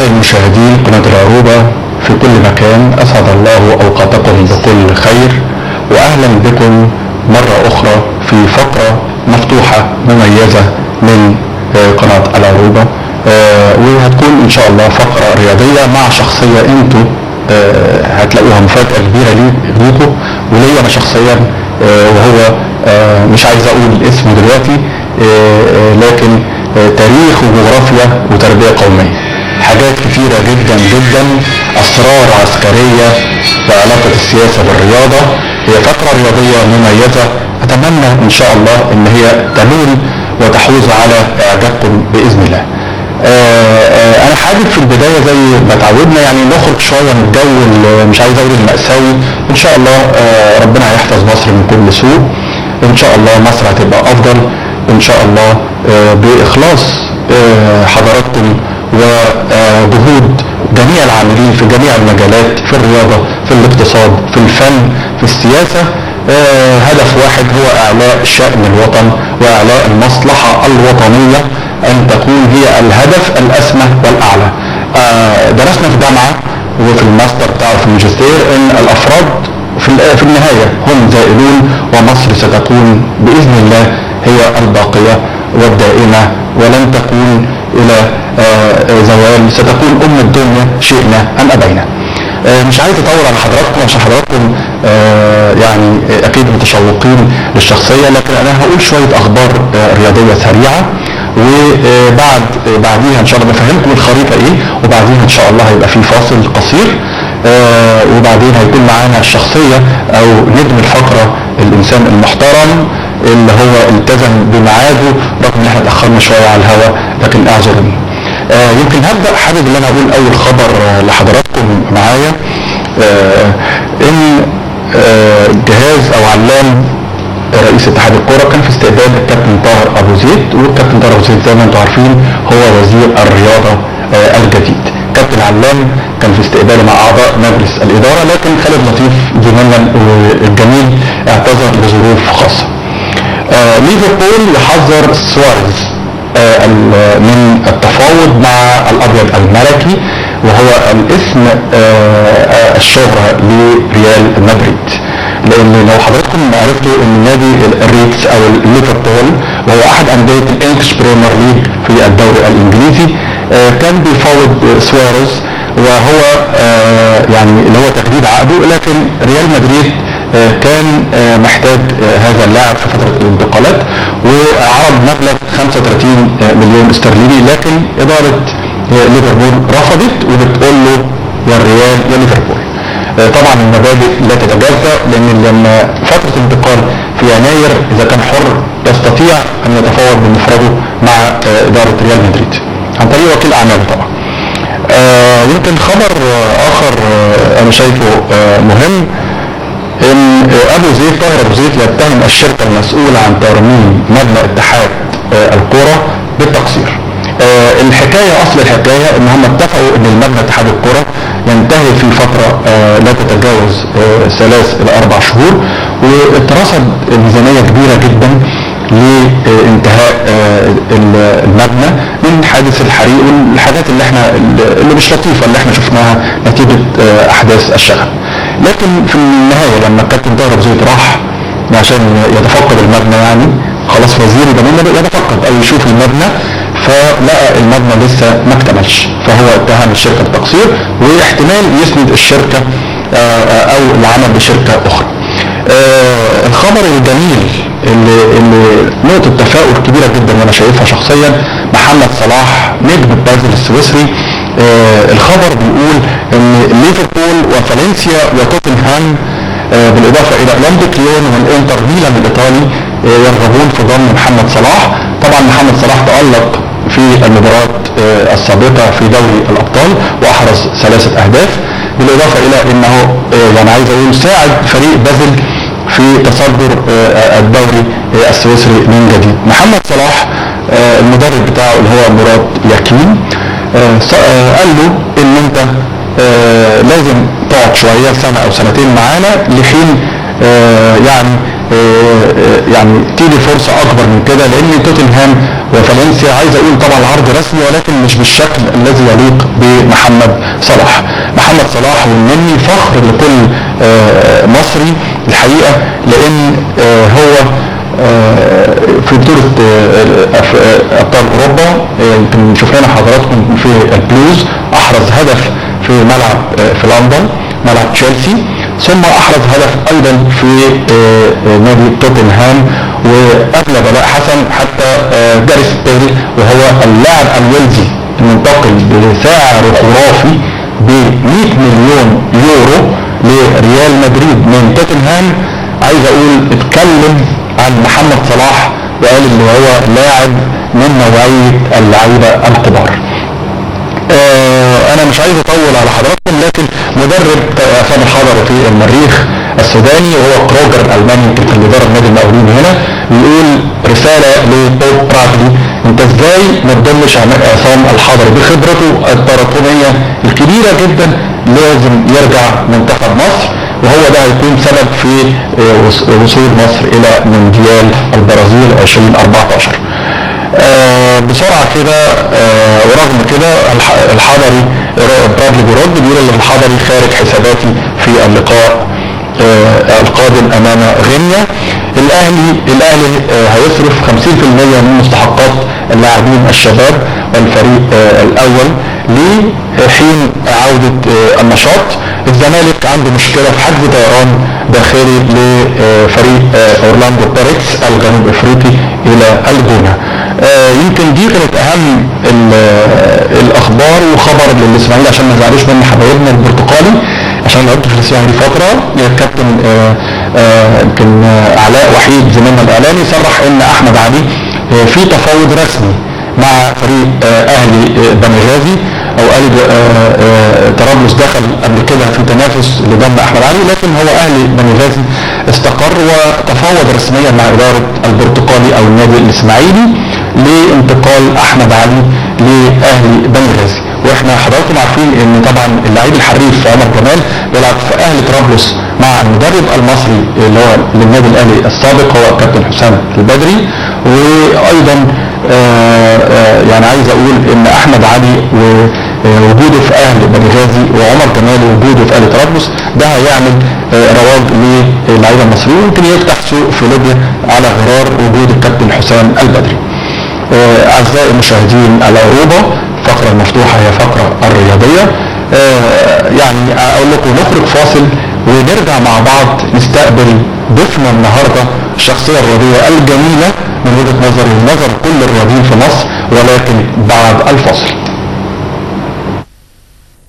أعزائي المشاهدين قناة العروبة في كل مكان، أسعد الله أوقاتكم بكل خير، وأهلا بكم مرة أخرى في فقرة مفتوحة مميزة من قناة العروبة، وهتكون إن شاء الله فقرة رياضية مع شخصية أنتوا هتلاقوها مفاجأة كبيرة ليكم وليا أنا شخصيا، وهو مش عايز أقول الاسم دلوقتي، لكن تاريخ وجغرافيا وتربية قومية، حاجات كتيرة جدا جدا، أسرار عسكرية وعلاقة السياسة بالرياضة. هي فقرة رياضية مميزة، أتمنى إن شاء الله إن هي تنول وتحوز على إعجابكم بإذن الله. أنا حابب في البداية زي ما تعودنا يعني نخرج شوية من الجو، مش عايز أقول المأساوي. إن شاء الله ربنا هيحفظ مصر من كل سوء، إن شاء الله مصر هتبقى أفضل إن شاء الله، بإخلاص حضراتكم وجهود جميع العاملين في جميع المجالات، في الرياضة، في الاقتصاد، في الفن، في السياسة. هدف واحد هو إعلاء شأن الوطن وإعلاء المصلحة الوطنية، أن تكون هي الهدف الأسمى والأعلى. درسنا في جامعة وفي الماستر بتاعه في الماجستير أن الأفراد في النهاية هم زائلون، ومصر ستكون بإذن الله هي الباقية والدائمة ولن تكون إلى زوال، ستكون أم الدنيا شئنا أم أبينا. مش عايز أطول على حضراتكم عشان حضراتكم يعني أكيد متشوقين للشخصية، لكن أنا هقول شوية أخبار رياضية سريعة، وبعد بعديها إن شاء الله بفهمكم الخريطة إيه، وبعديها إن شاء الله هيبقى في فاصل قصير، وبعدين هيكون معانا الشخصية أو نجم الفقرة، الإنسان المحترم اللي هو التزم بميعاده رغم ان احنا اتاخرنا شوية على الهواء، لكن اعذروني. يمكن هبدا حابب ان انا اقول اول خبر لحضراتكم معايا، ان جهاز او علام رئيس اتحاد الكورة كان في استقبال الكابتن طاهر ابو زيد، والكابتن طاهر ابو زيد زي ما انتم عارفين هو وزير الرياضة الجديد. كابتن علام كان في استقباله مع اعضاء مجلس الادارة، لكن خالد لطيف زميلنا الجميل اعتذر لظروف خاصة. ليفربول يحذر سواريز من التفاوض مع الابيض الملكي، وهو الاسم الشهرة لريال مدريد، لان لو حضراتكم عرفتوا ان نادي الريدز او ليفربول وهو احد اندية ال English Premier League في الدوري الانجليزي، كان بيفاوض سواريز، وهو يعني اللي هو تجديد عقده، لكن ريال مدريد كان محتاج هذا اللاعب في فترة الانتقالات، وعرض مبلغ 35 مليون استرليني، لكن إدارة ليفربول رفضت وبتقول له يا الريال يا ليفربول. طبعا المبادئ لا تتجزأ، لأن لما فترة الانتقال في يناير إذا كان حر يستطيع أن يتفاوض بمفرده مع إدارة ريال مدريد عن طريق وكيل أعماله طبعا. يمكن خبر آخر أنا شايفه مهم، ان ابو زيد طاهر ابو زيد يتهم الشركة المسؤولة عن ترميم مبنى اتحاد الكره بالتقصير. الحكاية اصل الحكاية ان هم اتفقوا ان المبنى اتحاد الكره ينتهي في فترة لا تتجاوز 3 الى 4 شهور، واترصد ميزانية كبيرة جدا لانتهاء المبنى من حادث الحريق والحاجات اللي احنا اللي مش لطيفة اللي احنا شفناها نتيجة احداث الشغب. لكن في النهاية لما الكابتن طاهر ابو زيد راح عشان يتفقد المبنى، يعني خلاص وزير الجميل يتفقد او يشوف المبنى، فلقى المبنى لسه ما اكتملش، فهو اتهم الشركة بالتقصير، واحتمال يسند الشركة او العمل بشركه اخرى. الخبر الجميل اللي نقطة تفاؤل كبيرة جدا وانا شايفها شخصيا، محمد صلاح نجم بازل السويسري. الخبر بيقول ان ليفربول وفالنسيا وتوتنهام بالاضافة الى اولمبيك ليون والانتر ميلان الايطالي يرغبون في ضم محمد صلاح. طبعا محمد صلاح تألق في المباراة السابقة في دوري الابطال واحرز 3 اهداف، بالاضافة الى انه يعني عايز اقول ساعد فريق بازل في تصدر الدوري السويسري من جديد. محمد صلاح المدرب بتاعه اللي هو مراد ياكين قال له ان انت لازم تقعد شوية سنة او سنتين معانا لحين يعني يعني تيجي فرصة اكبر من كده، لان توتنهام وفالنسيا عايز اقول طبعا العرض رسمي ولكن مش بالشكل الذي يليق بمحمد صلاح. محمد صلاح والنني فخر لكل مصري الحقيقة، لان هو في بطولة ابطال اوروبا يمكن شفنا حضراتكم في البلوز احرز هدف في ملعب في لندن ملعب تشيلسي، ثم احرز هدف ايضا في نادي توتنهام، وقبل بلاء حسن حتى جاريث بيل وهو اللاعب الويلزي المنتقل بسعر خرافي ب 100 مليون يورو لريال مدريد من توتنهام. عايز اقول اتكلم عن محمد صلاح وقال ان هو لاعب من نوعية اللعيبة الكبار. انا مش عايز اطول على حضراتكم، لكن مدرب عصام الحضري في المريخ السوداني وهو كروجر الالماني يمكن اللي درب نادي المقاولين هنا، بيقول رسالة لبوب برادلي: انت ازاي ما تضمش عصام الحضري بخبرته التراكميه الكبيرة جدا، لازم يرجع منتخب مصر، وهو ده هيكون سبب في وصول مصر الى مونديال البرازيل 2014. بسرعة كده، ورغم كده الحضري برادلي بيرد بيقول ان الحضري خارج حساباتي في اللقاء القادم امام غينيا. الاهلي هيصرف 50% من مستحقات اللاعبين الشباب والفريق الاول لحين عوده النشاط. الزمالك عنده مشكلة في حجز طيران داخلي لفريق اورلاندو بايرتس الجنوب افريقي الى الجونه. يمكن دي كانت اهم الاخبار. وخبر للاسماعيلي عشان ما يزعلوش مني حبايبنا البرتقالي، عشان لعبت في الاسماعيلي فترة، الكابتن يمكن علاء وحيد زميلنا الاعلامي صرح ان احمد علي في تفاوض رسمي مع فريق اهلي بنغازي، او اهلي طرابلس دخل قبل كده في تنافس لضم احمد علي، لكن هو اهلي بنغازي استقر وتفاوض رسميا مع ادارة البرتقالي او النادي الاسماعيلي لانتقال احمد علي لاهلي بنغازي. واحنا حضراتكم عارفين ان طبعا اللعيب الحريف عمر جمال بيلعب في اهلي طرابلس مع المدرب المصري اللي هو للنادي الاهلي السابق هو الكابتن حسام البدري. وايضا يعني عايز اقول ان احمد علي ووجوده في اهل بنغازي وعمر جمال وجوده في اهل طرابلس ده هيعمل رواج للعيبة المصريين، ويمكن يفتح سوق في ليبيا على غرار وجود الكابتن حسام البدري. اعزائي المشاهدين، العروبة الفقرة المفتوحة هي فقره الرياضية. يعني اقول لكم نخرج فاصل ونرجع مع بعض نستقبل ضيفنا النهارده، الشخصية الرياضية الجميلة من وجهه نظري ونظر كل الرياضيين في مصر، ولكن بعد الفاصل.